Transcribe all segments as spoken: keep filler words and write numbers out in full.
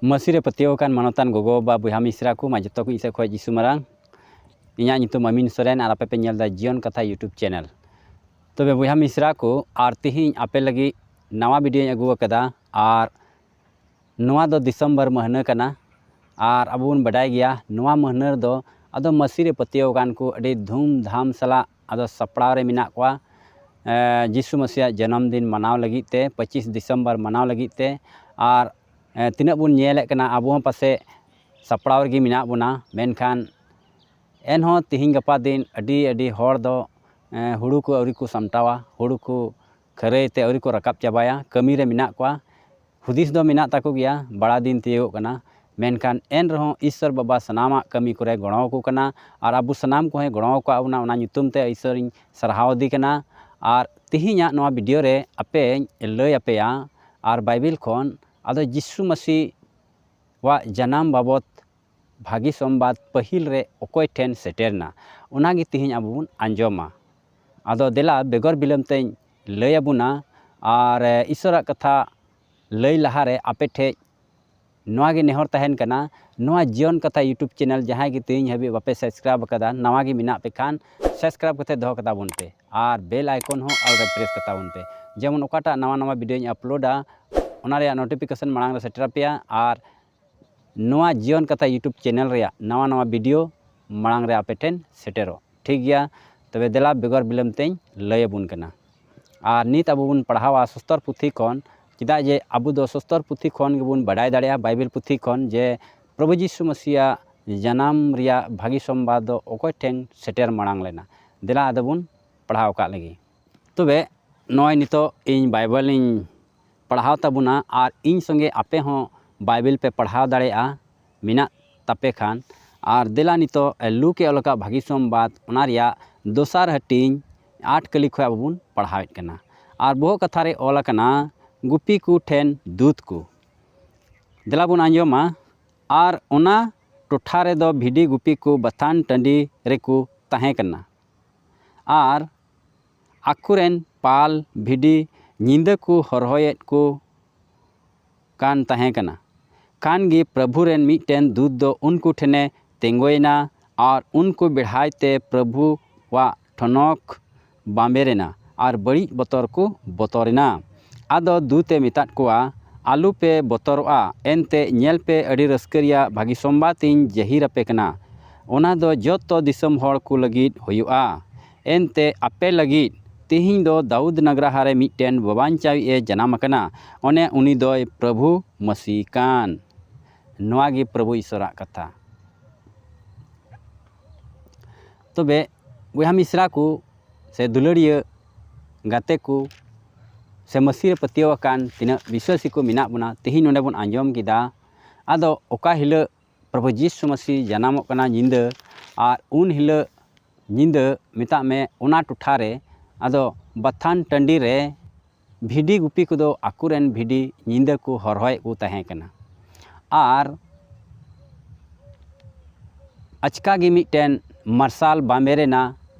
ᱢᱟᱹᱥᱤ ᱨᱮ ᱯᱟᱹᱛᱭᱟᱹᱣ ᱟᱠᱟᱱ ᱢᱟᱱᱚᱛᱟᱱ ᱜᱚᱜᱚ ᱵᱟᱵᱟ, ᱵᱚᱭᱦᱟ ᱢᱤᱥᱨᱟ ᱠᱚ, ᱢᱟ ᱡᱚᱛᱚ ᱠᱚ ᱤᱧ ᱥᱮᱫ ᱠᱷᱚᱱ ᱡᱤᱥᱩ ᱢᱟᱨᱟᱝ᱾ ᱤᱧᱟᱹᱜ ᱧᱩᱛᱩᱢ ᱟᱢᱤᱱ ᱥᱚᱨᱮᱱ ᱟᱨ ᱟᱯᱮ ᱯᱮ ᱧᱮᱞ ᱮᱫᱟ ᱡᱤᱭᱚᱱ ᱠᱟᱛᱷᱟ YouTube channel᱾ ᱛᱚᱵᱮ ᱵᱚᱭᱦᱟ ᱢᱤᱥᱨᱟ ᱠᱚ, ᱟᱨ ᱛᱮᱦᱮᱧ ᱟᱯᱮ ᱞᱟᱹᱜᱤᱫ ᱱᱟᱣᱟ videoᱧ ᱟᱹᱜᱩ ᱟᱠᱟᱫᱟ᱾ ᱟᱨ ᱱᱚᱣᱟ ᱫᱚ ᱰᱤᱥᱮᱢᱵᱚᱨ ᱢᱟᱹᱦᱱᱟᱹ ᱠᱟᱱᱟ᱾ ᱟᱨ ᱟᱵᱚ ᱵᱚᱱ ᱵᱟᱰᱟᱭ ᱜᱮᱭᱟ, ᱱᱚᱣᱟ ᱢᱟᱹᱦᱱᱟᱹ ᱨᱮᱫᱚ ᱟᱫᱚ ᱢᱟᱹᱥᱤ ᱨᱮ ᱯᱟᱹᱛᱭᱟᱹᱣ ᱟᱠᱟᱱ ᱠᱚ ᱟᱹᱰᱤ ᱫᱷᱩᱢᱫᱷᱟᱢ ᱥᱟᱞᱟᱜ ᱟᱫᱚ ᱥᱟᱯᱲᱟᱣ ᱨᱮ ᱢᱮᱱᱟᱜ ᱠᱚᱣᱟ᱾ ᱮ, ᱡᱤᱥᱩ ᱢᱟᱹᱥᱤᱭᱟᱜ ᱡᱟᱱᱟᱢ ᱫᱤᱱ ᱢᱟᱱᱟᱣ ᱞᱟᱹᱜᱤᱫ ᱛᱮ, ᱯᱚᱸᱪᱤᱥ ᱰᱤᱥᱮᱢᱵᱚᱨ ᱢᱟᱱᱟᱣ ᱞᱟᱹᱜᱤᱫ ᱛᱮ᱾ ᱟᱨ ᱮ, ᱛᱤᱱᱟᱹᱜ ᱵᱚᱱ ᱧᱮᱞᱮᱫ ᱠᱟᱱᱟ, ᱟᱵᱚ ᱦᱚᱸ ᱯᱟᱥᱮᱡ ᱥᱟᱯᱲᱟᱣ ᱨᱮᱜᱮ ᱢᱮᱱᱟᱜ ᱵᱚᱱᱟ, ᱢᱮᱱᱠᱷᱟᱱ ᱮᱱᱦᱚᱸ ᱛᱤᱦᱤᱧ ᱜᱟᱯᱟ ᱫᱤᱱ ᱟᱹᱰᱤ ᱟᱹᱰᱤ ᱦᱚᱲ ᱫᱚ, ᱮ, ᱦᱩᱲᱩ ᱠᱚ ᱟᱹᱣᱨᱤ ᱠᱚ ᱥᱟᱢᱴᱟᱣᱟ, ᱦᱩᱲᱩ ᱠᱚ ᱠᱷᱟᱹᱨᱟᱹᱭ ᱛᱮ ᱟᱹᱣᱨᱤ ᱠᱚ ᱨᱟᱠᱟᱵ ᱪᱟᱵᱟᱭᱟ, ᱠᱟᱹᱢᱤ ᱨᱮ ᱢᱮᱱᱟᱜ ᱠᱚᱣᱟ᱾ ᱦᱩᱫᱤᱥ ᱫᱚ ᱢᱮᱱᱟᱜ ᱛᱟᱠᱚ ᱜᱮᱭᱟ, ᱵᱟᱲᱟ ᱫᱤᱱ ᱛᱤᱭᱳᱜᱚᱜ ᱠᱟᱱᱟ, ᱢᱮᱱᱠᱷᱟᱱ ᱮᱱ ᱨᱮᱦᱚᱸ ᱤᱥᱥᱚᱨ ᱵᱟᱵᱟ ᱥᱟᱱᱟᱢᱟᱜ ᱠᱟᱹᱢᱤ ᱠᱚᱨᱮ ᱜᱚᱲᱚ ᱟᱠᱚ ᱠᱟᱱᱟ᱾ ᱟᱨ ᱟᱵᱚ ᱥᱟᱱᱟᱢ ᱠᱚᱦᱚᱸᱭ ᱜᱚᱲᱚ ᱟᱠᱟᱫ ᱵᱚᱱᱟ, ᱚᱱᱟ ᱧᱩᱛᱩᱢ ᱛᱮ ᱤᱥᱥᱚᱨᱤᱧ ᱥᱟᱨᱦᱟᱣ ᱟᱫᱮ ᱠᱟᱱᱟ᱾ ᱟᱨ ᱛᱮᱦᱮᱧᱟᱜ ᱱᱚᱣᱟ video ᱨᱮ ᱟᱯᱮᱧ ᱞᱟᱹᱭ ᱟᱯᱮᱭᱟ ᱟᱨ ᱵᱟᱭᱵᱮᱞ ᱠᱷᱚᱱ ᱟᱫᱚ ᱡᱤᱥᱩ ᱢᱟᱹᱥᱤ ᱣᱟᱜ ᱡᱟᱱᱟᱢ ᱵᱟᱵᱚᱛ ᱵᱷᱟᱹᱜᱤ ᱥᱚᱢᱵᱟᱫ ᱯᱟᱹᱦᱤᱞ ᱨᱮ ᱚᱠᱚᱭ ᱴᱷᱮᱱ ᱥᱮᱴᱮᱨ ᱮᱱᱟ, ᱚᱱᱟᱜᱮ ᱛᱮᱦᱮᱧ ᱟᱵᱚ ᱵᱚᱱ ᱟᱸᱡᱚᱢᱟ᱾ ᱟᱫᱚ ᱫᱮᱞᱟ ᱵᱮᱜᱚᱨ ᱵᱤᱞᱚᱢ ᱛᱮᱧ ᱞᱟᱹᱭ ᱟᱵᱚᱱᱟ᱾ ᱟᱨ ᱤᱥᱥᱚᱨᱟᱜ ᱠᱟᱛᱷᱟ ᱞᱟᱹᱭ ᱞᱟᱦᱟᱨᱮ ᱟᱯᱮ ᱴᱷᱮᱡ ᱱᱚᱣᱟ ᱜᱮ ᱱᱮᱦᱚᱨ ᱛᱟᱦᱮᱱ ᱠᱟᱱᱟ, ᱱᱚᱣᱟ ᱡᱤᱭᱚᱱ ᱠᱟᱛᱷᱟ YouTube channel ᱡᱟᱦᱟᱸᱭ ᱜᱮ ᱛᱮᱦᱮᱧ ᱦᱟᱹᱵᱤᱡ ᱵᱟᱯᱮ subscribe ᱟᱠᱟᱫᱟ, ᱱᱟᱣᱟ ᱜᱮ ᱢᱮᱱᱟᱜ ᱯᱮ ᱠᱷᱟᱱ subscribe ᱠᱟᱛᱮ ᱫᱚᱦᱚ ᱠᱟᱛᱟ ᱵᱚᱱ ᱯᱮ ᱟᱨ bell icon ᱦᱚᱸ all ᱨᱮ press ᱠᱟᱛᱟ ᱵᱚᱱ ᱯᱮ, ᱡᱮᱢᱚᱱ ᱚᱠᱟᱴᱟᱜ ᱱᱟᱣᱟ ᱱᱟᱣᱟ videoᱧ uploadᱟ ᱚᱱᱟ ᱨᱮᱭᱟᱜ notification ᱢᱟᱲᱟᱝ ᱨᱮ ᱥᱮᱴᱮᱨ ᱟᱯᱮᱭᱟ᱾ ᱟᱨ ᱱᱚᱣᱟ ᱡᱤᱭᱚᱱ ᱠᱟᱛᱷᱟ YouTube channel ᱨᱮᱭᱟᱜ ᱱᱟᱣᱟ ᱱᱟᱣᱟ video ᱢᱟᱲᱟᱝ ᱨᱮ ᱟᱯᱮ ᱴᱷᱮᱱ ᱥᱮᱴᱮᱨᱚᱜ᱾ ᱴᱷᱤᱠ ᱜᱮᱭᱟ, ᱛᱚᱵᱮ ᱫᱮᱞᱟ ᱵᱮᱜᱚᱨ ᱵᱤᱞᱚᱢ ᱛᱮᱧ ᱞᱟᱹᱭ ᱟᱵᱚᱱ ᱠᱟᱱᱟ᱾ ᱟᱨ ᱱᱤᱛ ᱟᱵᱚ ᱵᱚᱱ ᱯᱟᱲᱦᱟᱣᱟ ᱥᱚᱥᱛᱚᱨ ᱯᱩᱛᱷᱤ ᱠᱷᱚᱱ, ᱪᱮᱫᱟᱜ ᱡᱮ ᱟᱵᱚ ᱫᱚ ᱥᱚᱥᱛᱚᱨ ᱯᱩᱛᱷᱤ ᱠᱷᱚᱱ ᱜᱮᱵᱚᱱ ᱵᱟᱰᱟᱭ ᱫᱟᱲᱮᱭᱟᱜᱼᱟ, ᱵᱟᱭᱵᱮᱞ ᱯᱩᱛᱷᱤ ᱠᱷᱚᱱ, ᱡᱮ ᱯᱨᱚᱵᱷᱩ ᱡᱤᱥᱩ ᱢᱟᱹᱥᱤᱭᱟᱜ ᱡᱟᱱᱟᱢ ᱨᱮᱭᱟᱜ ᱵᱷᱟᱹᱜᱤ ᱥᱚᱢᱵᱟᱫ ᱫᱚ ᱚᱠᱚᱭ ᱴᱷᱮᱱ ᱥᱮᱴᱮᱨ ᱢᱟᱲᱟᱝ ᱞᱮᱱᱟ᱾ ᱫᱮᱞᱟ ᱟᱫᱚ ᱵᱚᱱ ᱯᱟᱲᱦᱟᱣ ᱠᱟᱜ ᱞᱮᱜᱮ᱾ ᱛᱚᱵᱮ ᱱᱚᱜᱼᱚᱭ ᱱᱤᱛᱚᱜ ᱤᱧ ᱵᱟᱭᱵᱮᱞ ᱤᱧ ᱯᱟᱲᱦᱟᱣ ᱛᱟᱵᱚᱱᱟ ᱟᱨ ᱤᱧ ᱥᱚᱸᱜᱮ ᱟᱯᱮ ᱦᱚᱸ ᱵᱟᱭᱵᱮᱞ ᱯᱮ ᱯᱟᱲᱦᱟᱣ ᱫᱟᱲᱮᱭᱟᱜᱼᱟ, ᱢᱮᱱᱟᱜ ᱛᱟᱯᱮ ᱠᱷᱟᱱ᱾ ᱟᱨ ᱫᱮᱞᱟ ᱱᱤᱛᱚᱜ ᱞᱩᱠ ᱮ ᱚᱞ ᱟᱠᱟᱫ ᱵᱷᱟᱹᱜᱤ ᱥᱚᱢᱵᱟᱫ, ᱚᱱᱟ ᱨᱮᱭᱟᱜ ᱫᱚᱥᱟᱨ ᱦᱟᱹᱴᱤᱧ ᱟᱴ ᱠᱟᱹᱞᱤ ᱠᱷᱚᱱ ᱟᱵᱚ ᱵᱚᱱ ᱯᱟᱲᱦᱟᱣᱮᱫ ᱠᱟᱱᱟ᱾ ᱟᱨ ᱵᱚᱦᱚᱜ ᱠᱟᱛᱷᱟ ᱨᱮ ᱚᱞ ᱟᱠᱟᱱᱟ, ᱜᱩᱯᱤ ᱠᱚ ᱴᱷᱮᱱ ᱫᱩᱛ ᱠᱚ᱾ ᱫᱮᱞᱟ ᱵᱚᱱ ᱟᱸᱡᱚᱢᱟ᱾ ᱟᱨ ᱚᱱᱟ ᱴᱚᱴᱷᱟ ᱨᱮᱫᱚ ᱵᱷᱤᱰᱤ ᱜᱩᱯᱤ ᱠᱚ ᱵᱟᱛᱷᱟᱱ ᱴᱟᱺᱰᱤ ᱨᱮᱠᱚ ᱛᱟᱦᱮᱸ ᱠᱟᱱᱟ᱾ ᱟᱨ ᱟᱠᱚᱨᱮᱱ ᱯᱟᱞ ᱵᱷᱤᱰᱤ ᱧᱤᱫᱟᱹ ᱠᱚ ᱦᱚᱨᱦᱚᱭᱮᱫ ᱠᱚ ᱠᱟᱱ ᱛᱟᱦᱮᱸ ᱠᱟᱱᱟ᱾ ᱠᱷᱟᱱ ᱜᱮ ᱯᱨᱚᱵᱷᱩ ᱨᱮᱱ ᱢᱤᱫᱴᱮᱱ ᱫᱩᱛ ᱫᱚ ᱩᱱᱠᱩ ᱴᱷᱮᱱᱮ ᱛᱤᱸᱜᱩᱭᱮᱱᱟ ᱟᱨ ᱩᱱᱠᱩ ᱵᱮᱲᱦᱟᱭ ᱛᱮ ᱯᱨᱚᱵᱷᱩᱣᱟᱜ ᱴᱷᱚᱱᱚᱠ ᱵᱟᱢᱵᱮᱨᱮᱱᱟ ᱟᱨ ᱵᱟᱹᱲᱤᱡ ᱵᱚᱛᱚᱨ ᱠᱚ ᱵᱚᱛᱚᱨᱮᱱᱟ᱾ ᱟᱫᱚ ᱫᱩᱛ ᱮ ᱢᱮᱛᱟᱫ ᱠᱚᱣᱟ, "ᱟᱞᱚ ᱯᱮ ᱵᱚᱛᱚᱨᱚᱜᱼᱟ, ᱮᱱᱛᱮ ᱧᱮᱞ ᱯᱮ, ᱟᱹᱰᱤ ᱨᱟᱹᱥᱠᱟᱹ ᱨᱮᱭᱟᱜ ᱵᱷᱟᱹᱜᱤ ᱥᱚᱢᱵᱟᱫ ᱤᱧ ᱡᱟᱹᱦᱤᱨ ᱟᱯᱮ ᱠᱟᱱᱟ᱾ ᱚᱱᱟ ᱫᱚ ᱡᱚᱛᱚ ᱫᱤᱥᱚᱢ ᱦᱚᱲ ᱠᱚ ᱞᱟᱹᱜᱤᱫ ᱦᱩᱭᱩᱜᱼᱟ᱾ ᱮᱱᱛᱮ ᱟᱯᱮ ᱞᱟᱹᱜᱤᱫ ᱛᱮᱦᱮᱧ ᱫᱚ ᱫᱟᱣᱩᱫ ᱱᱟᱜᱽᱨᱟᱦᱟ ᱨᱮ ᱢᱤᱫᱴᱮᱱ ᱵᱟᱵᱟᱧᱪᱟᱣᱤᱡ ᱮ ᱡᱟᱱᱟᱢ ᱟᱠᱟᱱᱟ, ᱚᱱᱮ ᱩᱱᱤ ᱫᱚᱭ ᱯᱨᱚᱵᱷᱩ ᱢᱟᱹᱥᱤ ᱠᱟᱱ᱾" ᱱᱚᱣᱟ ᱜᱮ ᱯᱨᱚᱵᱷᱩ ᱤᱥᱚᱨᱟᱜ ᱠᱟᱛᱷᱟ᱾ ᱛᱚᱵᱮ ᱵᱚᱭᱦᱟ ᱢᱤᱥᱨᱟ ᱠᱚ ᱥᱮ ᱫᱩᱞᱟᱹᱲᱤᱭᱟᱹ ᱜᱟᱛᱮ ᱠᱚ ᱥᱮ ᱢᱟᱹᱥᱤ ᱨᱮ ᱯᱟᱹᱛᱭᱟᱹᱣ ᱟᱠᱟᱱ ᱛᱤᱱᱟᱹᱜ ᱵᱤᱥᱣᱟᱥᱤ ᱠᱚ ᱢᱮᱱᱟᱜ ᱵᱚᱱᱟ, ᱛᱮᱦᱮᱧ ᱱᱚᱰᱮ ᱵᱚᱱ ᱟᱸᱡᱚᱢ ᱠᱮᱫᱟ᱾ ᱟᱫᱚ ᱚᱠᱟ ᱦᱤᱞᱳᱜ ᱯᱨᱚᱵᱷᱩ ᱡᱤᱥᱩ ᱢᱟᱹᱥᱤ ᱡᱟᱱᱟᱢᱚᱜ ᱠᱟᱱᱟ ᱧᱤᱫᱟᱹ, ᱟᱨ ᱩᱱ ᱦᱤᱞᱳᱜ ᱧᱤᱫᱟᱹ ᱢᱮᱛᱟᱜ ᱢᱮ ᱚᱱᱟ ᱴᱚᱴᱷᱟ ᱨᱮ ᱟᱫᱚ ᱵᱟᱛᱷᱟᱱ ᱴᱟᱺᱰᱤ ᱨᱮ ᱵᱷᱤᱰᱤ ᱜᱩᱯᱤ ᱠᱚᱫᱚ ᱟᱠᱚᱨᱮᱱ ᱵᱷᱤᱰᱤ ᱧᱤᱫᱟᱹ ᱠᱚ ᱦᱚᱨᱦᱚᱭᱮᱫ ᱠᱚ ᱛᱟᱦᱮᱸ ᱠᱟᱱᱟ᱾ ᱟᱨ ᱟᱪᱠᱟ ᱜᱮ ᱢᱤᱫᱴᱮᱱ ᱢᱟᱨᱥᱟᱞ ᱵᱟᱢᱮᱨᱮᱱᱟ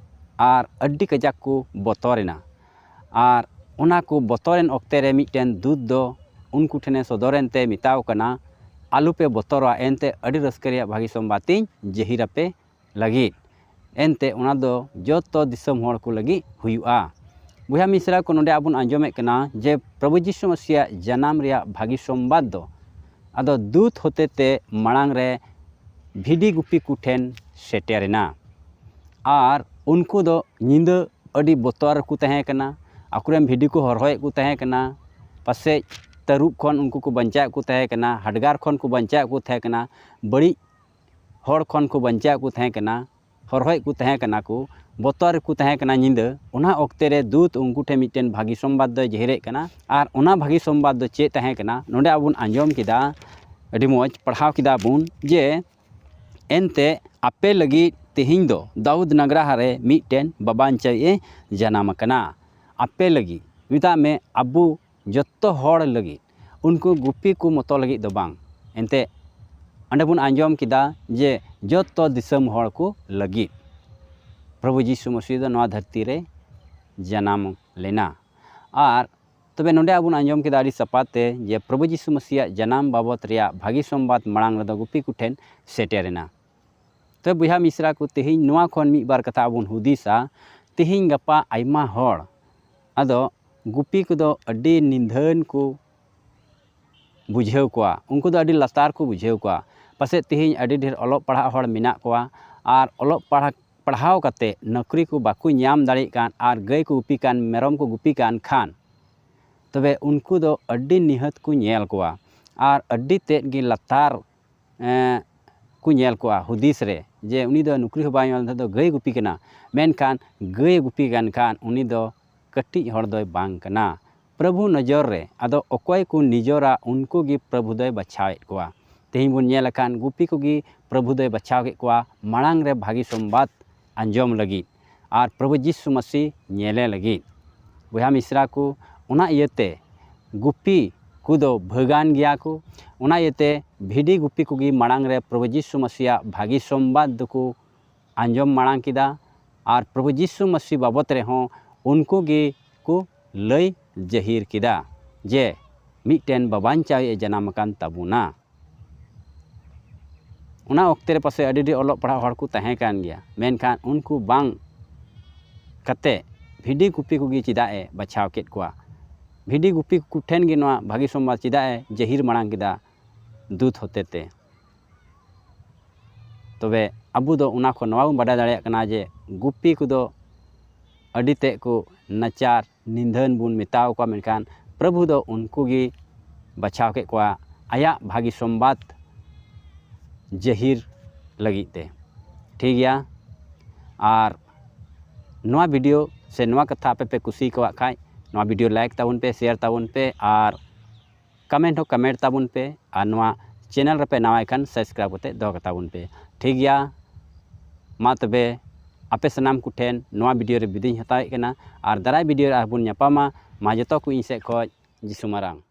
ᱟᱨ ᱟᱹᱰᱤ ᱠᱟᱡᱟᱠ ᱠᱚ ᱵᱚᱛᱚᱨᱮᱱᱟ᱾ ᱟᱨ ᱚᱱᱟ ᱠᱚ ᱵᱚᱛᱚᱨᱮᱱ ᱚᱠᱛᱮ ᱨᱮ ᱢᱤᱫᱴᱮᱱ ᱫᱩᱛ ᱫᱚ ᱩᱱᱠᱩ ᱴᱷᱮᱱᱮ ᱥᱚᱫᱚᱨᱮᱱ ᱛᱮ ᱢᱮᱛᱟᱣ ᱠᱟᱱᱟ, "ᱟᱞᱚᱯᱮ ᱵᱚᱛᱚᱨᱚᱜᱼᱟ, ᱮᱱᱛᱮ ᱟᱹᱰᱤ ᱨᱟᱹᱥᱠᱟᱹ ᱨᱮᱭᱟᱜ ᱵᱷᱟᱹᱜᱤ ᱥᱚᱢᱵᱟᱫ ᱤᱧ ᱡᱟᱹᱦᱤᱨ ᱟᱯᱮ ᱞᱟᱹᱜᱤᱫ, ᱮᱱᱛᱮ ᱚᱱᱟ ᱫᱚ ᱡᱚᱛᱚ ᱫᱤᱥᱚᱢ ᱦᱚᱲ ᱠᱚ ᱞᱟᱹᱜᱤᱫ ᱦᱩᱭᱩᱜᱼᱟ᱾" ᱵᱚᱭᱦᱟ ᱢᱤᱥᱨᱟ ᱠᱚ, ᱱᱚᱰᱮ ᱟᱵᱚᱱ ᱟᱸᱡᱚᱢᱮᱫ ᱠᱟᱱᱟ ᱡᱮ ᱯᱨᱚᱵᱷᱩ ᱡᱤᱥᱩ ᱢᱟᱹᱥᱤᱭᱟᱜ ᱡᱟᱱᱟᱢ ᱨᱮᱭᱟᱜ ᱵᱷᱟᱹᱜᱤ ᱥᱚᱢᱵᱟᱫ ᱫᱚ ᱟᱫᱚ ᱫᱩᱛ ᱦᱚᱛᱮᱛᱮ ᱢᱟᱲᱟᱝ ᱨᱮ ᱵᱷᱤᱰᱤ ᱜᱩᱯᱤ ᱠᱚ ᱴᱷᱮᱱ ᱥᱮᱴᱮᱨᱮᱱᱟ᱾ ᱟᱨ ᱩᱱᱠᱩ ᱫᱚ ᱧᱤᱫᱟᱹ ᱟᱹᱰᱤ ᱵᱚᱛᱚᱨ ᱨᱮᱠᱚ ᱛᱟᱦᱮᱸ ᱠᱟᱱᱟ᱾ ᱟᱠᱚᱨᱮᱱ ᱵᱷᱤᱰᱤ ᱠᱚ ᱦᱚᱨᱦᱚᱭᱮᱫ ᱠᱚ ᱛᱟᱦᱮᱸ ᱠᱟᱱᱟ, ᱯᱟᱥᱮᱡ ᱛᱟᱹᱨᱩᱵ ᱠᱷᱚᱱ ᱩᱱᱠᱩ ᱠᱚ ᱵᱟᱧᱪᱟᱣᱮᱫ ᱠᱚ ᱛᱟᱦᱮᱸ ᱠᱟᱱᱟ, ᱦᱟᱰᱜᱟᱨ ᱠᱷᱚᱱ ᱠᱚ ᱵᱟᱧᱪᱟᱣᱮᱫ ᱠᱚ ᱛᱟᱦᱮᱸ ᱠᱟᱱᱟ, ᱵᱟᱹᱲᱤᱡ ᱦᱚᱲ ᱠᱷᱚᱱ ᱠᱚ ᱵᱟᱧᱪᱟᱣᱮᱫ ᱠᱚ ᱛᱟᱦᱮᱸ ᱠᱟᱱᱟ, ᱦᱚᱨᱦᱚᱭᱮᱫ ᱠᱚ ᱛᱟᱦᱮᱸ ᱠᱟᱱᱟ ᱠᱚ, ᱵᱚᱛᱚᱨ ᱨᱮᱠᱚ ᱛᱟᱦᱮᱸ ᱠᱟᱱᱟ ᱧᱤᱫᱟᱹ᱾ ᱚᱱᱟ ᱚᱠᱛᱮ ᱨᱮ ᱫᱩᱛ ᱩᱱᱠᱩ ᱴᱷᱮᱱ ᱢᱤᱫᱴᱮᱱ ᱵᱷᱟᱹᱜᱤ ᱥᱚᱢᱵᱟᱫ ᱫᱚᱭ ᱡᱟᱹᱦᱤᱨᱮᱫ ᱠᱟᱱᱟ᱾ ᱟᱨ ᱚᱱᱟ ᱵᱷᱟᱹᱜᱤ ᱥᱚᱢᱵᱟᱫ ᱫᱚ ᱪᱮᱫ ᱛᱟᱦᱮᱸ ᱠᱟᱱᱟ? ᱱᱚᱰᱮ ᱟᱵᱚ ᱵᱚᱱ ᱟᱸᱡᱚᱢ ᱠᱮᱫᱟ, ᱟᱹᱰᱤ ᱢᱚᱡᱽ ᱯᱟᱲᱦᱟᱣ ᱠᱮᱫᱟ ᱵᱚᱱ ᱡᱮ, "ᱮᱱᱛᱮ ᱟᱯᱮ ᱞᱟᱹᱜᱤᱫ ᱛᱮᱦᱮᱧ ᱫᱚ ᱫᱟᱣᱩᱫ ᱱᱟᱜᱽᱨᱟᱦᱟ ᱨᱮ ᱢᱤᱫᱴᱮᱱ ᱵᱟᱵᱟᱧᱪᱟᱣᱤᱡ ᱮ ᱡᱟᱱᱟᱢ ᱟᱠᱟᱱᱟ᱾" ᱟᱯᱮ ᱞᱟᱹᱜᱤᱫ, ᱢᱮᱛᱟᱜ ᱢᱮ ᱟᱵᱚ ᱡᱚᱛᱚ ᱦᱚᱲ ᱞᱟᱹᱜᱤᱫ, ᱩᱱᱠᱩ ᱜᱩᱯᱤ ᱠᱚ ᱢᱚᱛᱚ ᱞᱟᱹᱜᱤᱫ ᱫᱚ ᱵᱟᱝ᱾ ᱮᱱᱛᱮ ᱚᱸᱰᱮ ᱵᱚᱱ ᱟᱸᱡᱚᱢ ᱠᱮᱫᱟ ᱡᱮ ᱡᱚᱛᱚ ᱫᱤᱥᱚᱢ ᱦᱚᱲ ᱠᱚ ᱞᱟᱹᱜᱤᱫ ᱯᱨᱚᱵᱷᱩ ᱡᱤᱥᱩ ᱢᱟᱹᱥᱤ ᱫᱚ ᱱᱚᱣᱟ ᱫᱷᱟᱹᱨᱛᱤ ᱨᱮ ᱡᱟᱱᱟᱢ ᱞᱮᱱᱟ᱾ ᱟᱨ ᱛᱚᱵᱮ ᱱᱚᱰᱮ ᱟᱵᱚᱱ ᱟᱸᱡᱚᱢ ᱠᱮᱫᱟ ᱟᱹᱰᱤ ᱥᱟᱯᱟᱛ ᱛᱮ ᱡᱮ ᱯᱨᱚᱵᱷᱩ ᱡᱤᱥᱩ ᱢᱟᱹᱥᱤᱭᱟᱜ ᱡᱟᱱᱟᱢ ᱵᱟᱵᱚᱛ ᱨᱮᱭᱟᱜ ᱵᱷᱟᱹᱜᱤ ᱥᱚᱢᱵᱟᱫ ᱢᱟᱲᱟᱝ ᱨᱮᱫᱚ ᱜᱩᱯᱤ ᱠᱚᱴᱷᱮᱱ ᱥᱮᱴᱮᱨᱮᱱᱟ᱾ ᱛᱚᱵᱮ ᱵᱚᱭᱦᱟ ᱢᱤᱥᱨᱟ ᱠᱚ, ᱛᱮᱦᱮᱧ ᱱᱚᱣᱟ ᱠᱷᱚᱱ ᱢᱤᱫ ᱵᱟᱨ ᱠᱟᱛᱷᱟ ᱟᱵᱚᱱ ᱦᱩᱫᱤᱥᱟ᱾ ᱛᱮᱦᱮᱧ ᱜᱟᱯᱟ ᱟᱭᱢᱟ ᱦᱚᱲ ᱟᱫᱚ ᱜᱩᱯᱤ ᱠᱚᱫᱚ ᱟᱹᱰᱤ ᱱᱤᱫᱷᱟᱹᱱ ᱠᱚ ᱵᱩᱡᱷᱟᱹᱣ ᱠᱚᱣᱟ, ᱩᱱᱠᱩ ᱫᱚ ᱟᱹᱰᱤ ᱞᱟᱛᱟᱨ ᱠᱚ ᱵᱩᱡᱷᱟᱹᱣ ᱠᱚᱣᱟ᱾ ᱯᱟᱥᱮᱡ ᱛᱮᱦᱮᱧ ᱟᱹᱰᱤ ᱰᱷᱮᱨ ᱚᱞᱚᱜ ᱯᱟᱲᱦᱟᱜ ᱦᱚᱲ ᱢᱮᱱᱟᱜ ᱠᱚᱣᱟ ᱟᱨ ᱚᱞᱚᱜ ᱯᱟᱲᱦᱟᱜ ᱯᱟᱲᱦᱟᱣ ᱠᱟᱛᱮ ᱱᱚᱠᱨᱤ ᱠᱚ ᱵᱟᱠᱚ ᱧᱟᱢ ᱫᱟᱲᱮᱭᱟᱜ ᱠᱟᱱ ᱟᱨ ᱜᱟᱹᱭ ᱠᱚ ᱜᱩᱯᱤ ᱠᱟᱱ, ᱢᱮᱨᱚᱢ ᱠᱚ ᱜᱩᱯᱤ ᱠᱟᱱ ᱠᱷᱟᱱ, ᱛᱚᱵᱮ ᱩᱱᱠᱩ ᱫᱚ ᱟᱹᱰᱤ ᱱᱤᱦᱟᱹᱛ ᱠᱚ ᱧᱮᱞ ᱠᱚᱣᱟ ᱟᱨ ᱟᱹᱰᱤ ᱛᱮᱫ ᱜᱮ ᱞᱟᱛᱟᱨ, ᱮᱸ, ᱠᱚ ᱧᱮᱞ ᱠᱚᱣᱟ ᱦᱩᱫᱤᱥ ᱨᱮ, ᱡᱮ ᱩᱱᱤ ᱫᱚ ᱱᱚᱠᱨᱤ ᱦᱚᱸ ᱵᱟᱭ ᱧᱟᱢ ᱞᱮᱫᱟ, ᱫᱚ ᱜᱟᱹᱭ ᱜᱩᱯᱤ ᱠᱟᱱᱟ᱾ ᱢᱮᱱᱠᱷᱟᱱ ᱜᱟᱹᱭ ᱜᱩᱯᱤ ᱠᱟᱱ ᱠᱷᱟᱱ ᱩᱱᱤ ᱫᱚ ᱠᱟᱹᱴᱤᱡ ᱦᱚᱲ ᱫᱚᱭ ᱵᱟᱝ ᱠᱟᱱᱟ᱾ ᱯᱨᱚᱵᱷᱩ ᱱᱚᱡᱚᱨ ᱨᱮ ᱟᱫᱚ ᱚᱠᱚᱭ ᱠᱚ ᱱᱤᱡᱚᱨᱟ, ᱩᱱᱠᱩ ᱜᱮ ᱯᱨᱚᱵᱷᱩ ᱫᱚᱭ ᱵᱟᱪᱷᱟᱣᱮᱫ ᱠᱚᱣᱟ᱾ ᱛᱮᱦᱮᱧ ᱵᱚᱱ ᱧᱮᱞ ᱞᱮᱠᱷᱟᱱ ᱜᱩᱯᱤ ᱠᱚᱜᱮ ᱯᱨᱚᱵᱷᱩ ᱫᱚᱭ ᱵᱟᱪᱷᱟᱣ ᱠᱮᱫ ᱠᱚᱣᱟ ᱢᱟᱲᱟᱝ ᱨᱮ ᱵᱷᱟᱹᱜᱤ ᱥᱚᱢᱵᱟᱫ ᱟᱸᱡᱚᱢ ᱞᱟᱹᱜᱤᱫ ᱟᱨ ᱯᱨᱚᱵᱷᱩ ᱡᱤᱥᱩ ᱢᱟᱹᱥᱤ ᱧᱮᱞᱮ ᱞᱟᱹᱜᱤᱫ᱾ ᱵᱚᱭᱦᱟ ᱢᱤᱥᱨᱟ ᱠᱚ, ᱚᱱᱟ ᱤᱭᱟᱹᱛᱮ ᱜᱩᱯᱤ ᱠᱚᱫᱚ ᱵᱷᱟᱹᱜᱟᱱ ᱜᱮᱭᱟ ᱠᱚ᱾ ᱚᱱᱟ ᱤᱭᱟᱹᱛᱮ ᱵᱷᱤᱰᱤ ᱜᱩᱯᱤ ᱠᱚᱜᱮ ᱢᱟᱲᱟᱝ ᱨᱮ ᱯᱨᱚᱵᱷᱩ ᱡᱤᱥᱩ ᱢᱟᱹᱥᱤᱭᱟᱜ ᱵᱷᱟᱹᱜᱤ ᱥᱚᱢᱵᱟᱫ ᱫᱚᱠᱚ ᱟᱸᱡᱚᱢ ᱢᱟᱲᱟᱝ ᱠᱮᱫᱟ ᱟᱨ ᱯᱨᱚᱵᱷᱩ ᱡᱤᱥᱩ ᱢᱟᱹᱥᱤ ᱵᱟᱵᱚᱛ ᱨᱮᱦᱚᱸ ᱩᱱᱠᱩ ᱜᱮ ᱠᱚ ᱞᱟᱹᱭ ᱡᱟᱹᱦᱤᱨ ᱠᱮᱫᱟ ᱡᱮ ᱢᱤᱫᱴᱮᱱ ᱵᱟᱵᱟᱧᱪᱟᱣᱤᱡ ᱮ ᱡᱟᱱᱟᱢ ᱟᱠᱟᱱ ᱛᱟᱵᱚᱱᱟ᱾ ᱚᱱᱟ ᱚᱠᱛᱮ ᱨᱮ ᱯᱟᱥᱮᱡ ᱟᱹᱰᱤ ᱰᱷᱮᱨ ᱚᱞᱚᱜ ᱯᱟᱲᱦᱟᱜ ᱦᱚᱲ ᱠᱚ ᱛᱟᱦᱮᱸ ᱠᱟᱱ ᱜᱮᱭᱟ, ᱢᱮᱱᱠᱷᱟᱱ ᱩᱱᱠᱩ ᱵᱟᱝ ᱠᱟᱛᱮ ᱵᱷᱤᱰᱤ ᱜᱩᱯᱤ ᱠᱚᱜᱮ ᱪᱮᱫᱟᱜ ᱮ ᱵᱟᱪᱷᱟᱣ ᱠᱮᱫ ᱠᱚᱣᱟ? ᱵᱷᱤᱰᱤ ᱜᱩᱯᱤ ᱠᱚ ᱴᱷᱮᱱ ᱜᱮ ᱱᱚᱣᱟ ᱵᱷᱟᱹᱜᱤ ᱥᱚᱢᱵᱟᱫ ᱪᱮᱫᱟᱜ ᱮ ᱡᱟᱹᱦᱤᱨ ᱢᱟᱲᱟᱝ ᱠᱮᱫᱟ ᱫᱩᱛ ᱦᱚᱛᱮ ᱛᱮ? ᱛᱚᱵᱮ ᱟᱵᱚ ᱫᱚ ᱚᱱᱟ ᱠᱷᱚᱱ ᱱᱚᱣᱟ ᱵᱚᱱ ᱵᱟᱰᱟᱭ ᱫᱟᱲᱮᱭᱟᱜ ᱠᱟᱱᱟ ᱡᱮ ᱜᱩᱯᱤ ᱠᱚᱫᱚ ᱟᱹᱰᱤ ᱛᱮᱫ ᱠᱚ ᱱᱟᱪᱟᱨ ᱱᱤᱫᱷᱟᱹᱱ ᱵᱚᱱ ᱢᱮᱛᱟᱣ ᱠᱚᱣᱟ, ᱢᱮᱱᱠᱷᱟᱱ ᱯᱨᱚᱵᱷᱩ ᱫᱚ ᱩᱱᱠᱩ ᱜᱮ ᱵᱟᱪᱷᱟᱣ ᱠᱮᱫ ᱠᱚᱣᱟ ᱟᱭᱟᱜ ᱵᱷᱟᱹᱜᱤ ᱥᱚᱢᱵᱟᱫ ᱡᱟᱹᱦᱤᱨ ᱞᱟᱹᱜᱤᱫ ᱛᱮ᱾ ᱴᱷᱤᱠ ᱜᱮᱭᱟ, ᱟᱨ ᱱᱚᱣᱟ ᱵᱷᱤᱰᱤᱭᱳ ᱥᱮ ᱱᱚᱣᱟ ᱠᱟᱛᱷᱟ ᱟᱯᱮ ᱯᱮ ᱠᱩᱥᱤ ᱠᱟᱣᱟᱜ ᱠᱷᱟᱡ, ᱱᱚᱣᱟ ᱵᱷᱤᱰᱤᱭᱳ ᱞᱟᱭᱤᱠ ᱛᱟᱵᱚᱱ ᱯᱮ, ᱥᱮᱭᱟᱨ ᱛᱟᱵᱚᱱ ᱯᱮ, ᱟᱨ ᱠᱚᱢᱮᱱᱴ ᱦᱚᱸ ᱠᱚᱢᱮᱱᱴ ᱛᱟᱵᱚᱱ ᱯᱮ, ᱟᱨ ᱱᱚᱣᱟ ᱪᱮᱱᱮᱞ ᱨᱮᱯᱮ ᱱᱟᱣᱟᱭ ᱠᱷᱟᱱ ᱥᱟᱵᱥᱠᱨᱟᱭᱤᱵ ᱠᱟᱛᱮ ᱫᱚᱦᱚ ᱠᱟᱛᱟ ᱵᱚᱱ ᱯᱮ᱾ ᱴᱷᱤᱠ ᱜᱮᱭᱟ, ᱢᱟ ᱛᱚᱵᱮ ᱟᱯᱮ ᱥᱟᱱᱟᱢ ᱠᱚᱴᱷᱮᱱ ᱱᱚᱣᱟ ᱵᱷᱤᱰᱤᱭᱳ ᱨᱮ ᱵᱤᱫᱟᱹᱭ ᱤᱧ ᱦᱟᱛᱟᱣᱮᱫ ᱠᱟᱱᱟ, ᱟᱨ ᱫᱟᱨᱟᱭ ᱵᱷᱤᱰᱤᱭᱳ ᱨᱮ ᱟᱨᱦᱚᱸ ᱵᱚᱱ ᱧᱟᱯᱟᱢᱟ᱾ ᱢᱟ ᱡᱚᱛᱚ ᱠᱚ ᱤᱧ ᱥᱮᱫ ᱠᱷᱚᱱ ᱡᱤᱥᱩ ᱢᱟᱨᱟᱝ᱾